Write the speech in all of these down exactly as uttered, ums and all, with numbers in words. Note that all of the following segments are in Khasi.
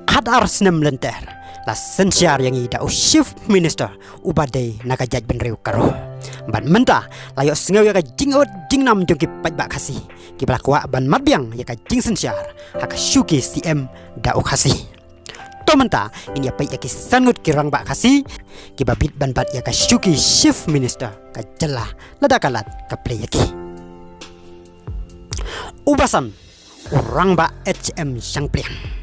Khatar snem lynter la synshar ïa ngi da u Chief Minister uba dei na ka jaitbynriew Garo. Bad mynta la ïohsngew ïa ka jingud jingnam jong ki paidbah Khasi kiba la kwah ban mad biang ïa ka jingsynshar ha ka shuki C M da u Khasi. To mynta ngin ïa peit ïa ki san ngut ki rangbah Khasi kiba bit ban bat ïa ka shuki Chief Minister ka jylla lada ka lad ka plie ïa ki. Uba san, u rangbah H M Shangpliang.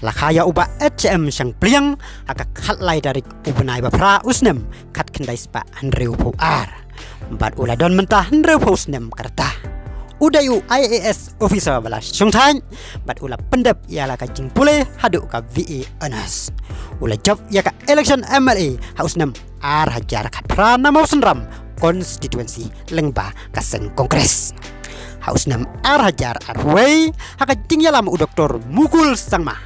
La kha ïa u bah H M Shangpliang ha ka khatlai tarik u bnai ba phra u snem khatkhyndai spah hynriewphew ar. Bad u la don mynta hynriewphew snem ka rta. U dei u I A S officer ba la shongthait bad u la pyndep ïa la ka jingpule haduh ka V A Honours. U la jop ïa ka election M L A ha u snem ar hajar khatphra na Mawsynram constituency lyngba ka seng Congress. Ha u snem ar hajar arphew wei ha ka jingïalam u Doktor Mukul Sangma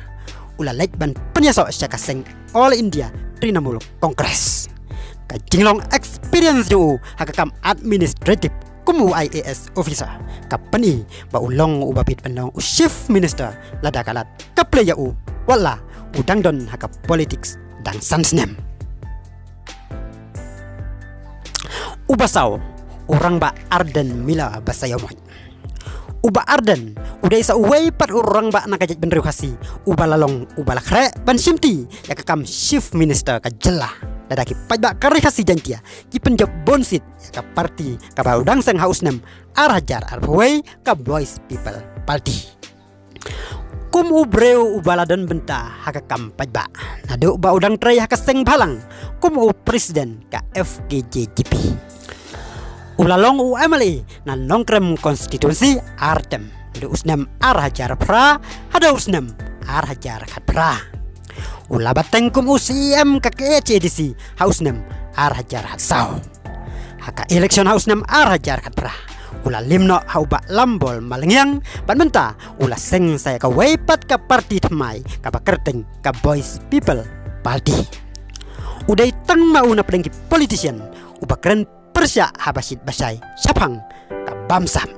u la leit ban pynïasoh sha ka seng All India Trinamool Congress. Ka jinglong experience jong u ha ka kam administrative kum u I A S officer ka pyni ba u long uba bit ban long u Chief Minister lada ka lad ka plie ïa u, wat la u dang don ha ka politics dang san snem. Uba saw, u rangbah Ardent Miller Basaiawmoit. U bah Ardent u dei sa uwei pat u rangbah na ka jaitbynriew Khasi uba la long uba la khreh ban shimti ïa ka kam Chief Minister ka jylla. Lada ki paidbah ka Ri Khasi Jaiñtia ki pynjop bun seat ïa ka party kaba u dang seng ha u snem ar hajar arphew wei, ka Voice People Party. Kum u briew uba la don bynta ha ka kam paidbah naduh ba u dang trei ha ka seng bhalang kum u president ka F K J G P. U la long u M L A na Nongkrem constituency ar term, naduh u snem ar hajar phra haduh u snem ar hajar khatphra. U la bteng kum u C E M ka K H A D C ha u snem ar hajar khatsaw. Ha ka election ha u snem ar hajar khatphra u la leit noh ha u bah Lambol Malngiang bad mynta u la seng sa ïa kawei pat ka party thymmai kaba kyrteng ka Voice People Party. U dei tang ma u na pdeng ki politician uba kren pyrshah haba shit ba shai shaphang ka bamsap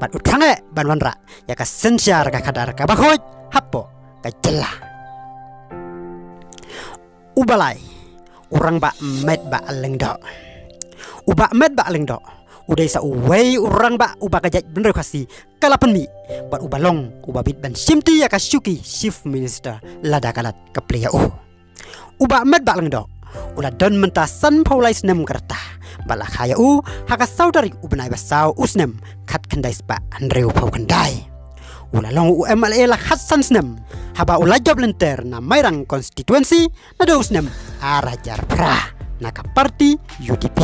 bad u thrang eh ban wanrah ïa ka synshar ka khadar kaba khuid hapoh ka jylla. Uba lai, u rangbah Metbah Lyngdoh. U bah Metbah Lyngdoh u dei sa uwei u rangbah uba ka jaitbynriew Khasi ka la pynmih bad uba long uba bit ban shimti ïa ka shuki Chief Minister lada ka lad ka plie ïa u. U bah Metbah Lyngdoh u la don mynta sanphew lai snem ka rta bad la kha ïa u ha ka saw tarik u bnai ba saw u snem khatkhyndai spah hynriewphew khyndai. U la long u M L A la khatsan snem haba u la jop lynter na Mairang constituency naduh u snem ar hajar phra na ka party U D P.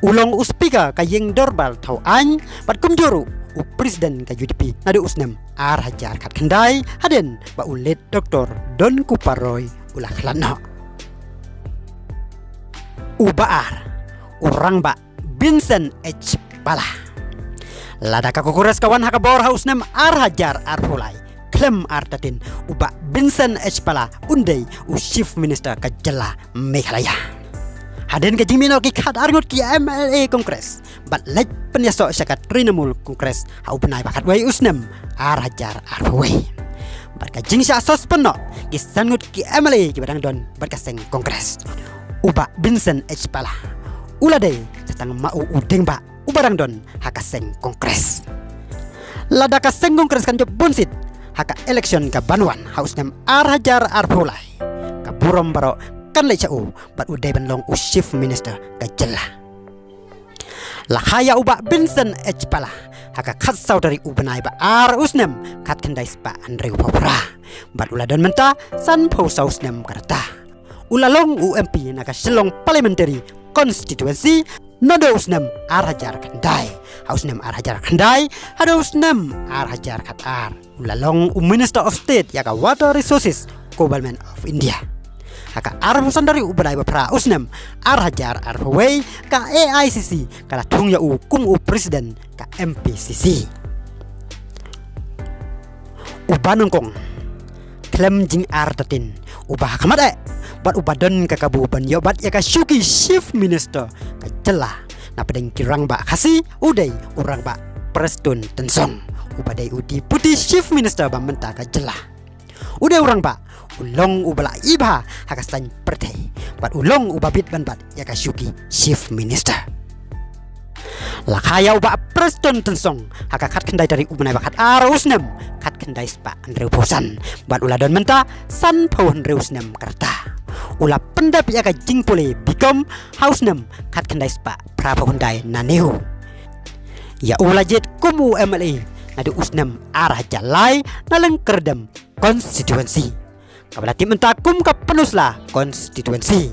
U long u speaker ka ïing dorbar thaw aiñ bad kumjuh ruh u president ka U D P naduh u snem ar hajar khatkhyndai hadien ba u late Doktor Don Kupar Roy u la khlad noh. Uba ar, u rangbah Vincent H Pala. Lada ka Congress ka wan ha ka bor ha u snem ar hajar arphew lai khlem artatien, u bah Vincent H Pala un dei u Chief Minister ka jylla Meghalaya. Hadien ka jingmih noh ki khatar ngut ki M L A Congress bad leit pynïasoh sha ka Trinamool Congress ha u bnai ba khatwei u snem ar hajar arphew wei. Bad ka jingshah suspend noh ki san ngut ki M L A kiba dang don bad ka seng Congress, u bah Vincent H Pala u la dei sa tang ma u u dieng bah uba dang don ha ka seng Congress. Lada ka seng Congress kan jop bun seat ha ka election ka ban wan ha u snem ar hajar arphew lai, ka burom baroh kan leit sha u bad u dei ban long u Chief Minister ka jylla. La kha ïa u bah Vincent H Pala ha ka khatsaw tarik u bnai ba ar u snem khatkhyndai spah hynriewphew phra bad u la don mynta sanphew saw snem ka rta. U la long u M P na ka Shillong Parliamentary Constituency naduh u snem ar hajar khyndai. Ha u snem ar hajar khyndai haduh u snem ar hajar khatar u la long u Minister of State ïa ka Water Resources, Government of India. Ha ka arphew san tarik u bnai ba phra u snem ar hajar arphew wei ka A I C C ka la thung ïa u kum u president ka M P C C. Uba nyngkong, khlem jingartatien, uba ha khmat eh bad uba don ka kabu ban ïoh bat ïa ka shuki Chief Minister ka jylla na pdeng ki rangbah Khasi u dei u rangbah Prestone Tynsong, uba dei u Deputy Chief Minister ba mynta ka jylla. U dei u rangbah, u long uba la i bha ha ka saiñ pyrthei, bad u long uba bit ban bat ïa ka shuki Chief Minister. La kha ïa u Bah Prestone Tynsong ha ka khatkhyndai tarik u bnai ba khatar u snem khatkhyndai spah hynriewphew san, bad u la don mynta sanphew hynriew snem ka rta. U la pyndep ïa ka jingpule bikom ha u snem khatkhyndai spah phraphew khyndai na New. Ïa u la jied kum u M L A naduh u snem ar hajar lai na Lyngkyrdem constituency, kaba la tip mynta kum ka Pynursla constituency.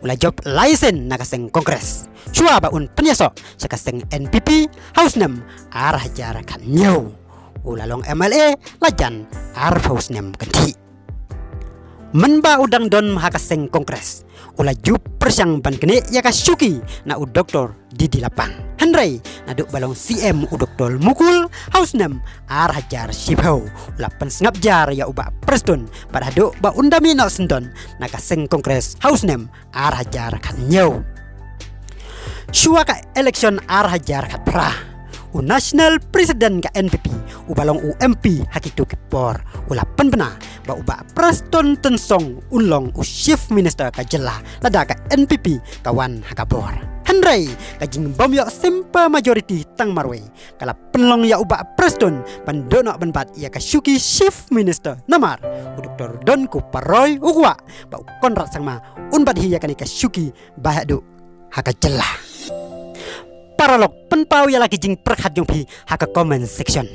U la jop lai sien na ka seng Congress shuwa ba un pynïasoh sha ka seng N P P ha u snem ar hajar khathynñiew. U la long M L A la jan arphew snem kynthih. Mynba u dang don ha ka seng Congress, u la ju pyrshang ban knieh ïa ka shuki na u Doktor D D Lapang. Hynrei naduh ba long C M u Doktor Mukul ha u snem ar hajar shiphew, u la pynsngap jar ïa u Bah Prestone bad haduh ba un da mih noh syndon na ka seng Congress ha u snem ar hajar khathynñiew. Shuwa ka election ar hajar khatphra, u National President ka N P P, uba long u M P ha kito ki por, u la pynbna ba u Bah Prestone Tynsong un long u Chief Minister ka jylla lada ka N P P ka wan ha ka bor. Hynrei ka jingbym ïoh simple majority tang marwei ka la pynlong ïa u Bah Prestone ban duh noh ban bat ïa ka shuki Chief Minister, namar u Doktor Donkupar Roy u kwah ba u Conrad Sangma un bat hi ïa kane ka shuki ba haduh ha ka jylla. Paralok, pynpaw ïa la ki jingpyrkhat jong phi ha ka comment section.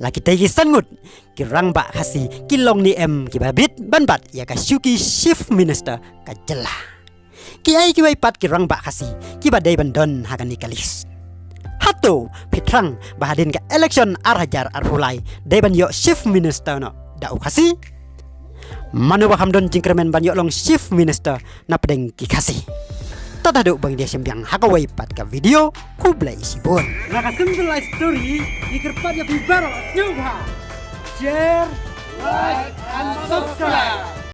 La kitei ki san ngut ki rangbah Khasi ki long ne em kiba bit ban bat ïa ka shuki Chief Minister ka jylla? Kiei kiwei pat ki rangbah Khasi kiba dei ban don ha kane ka list? Hato phi thrang ba hadien ka election ar hajar arphew lai dei ban ïoh Chief Minister noh da u Khasi? Mano ba kham don jingkyrmen ban ïoh long Chief Minister na pdeng ki Khasi? Tad haduh ba ngin ïa shem biang ha kawei pat ka video, khublei shibun. Na ka Simple Life Story, ngi kyrpad ïa phi baroh sngewbha share, like and subscribe.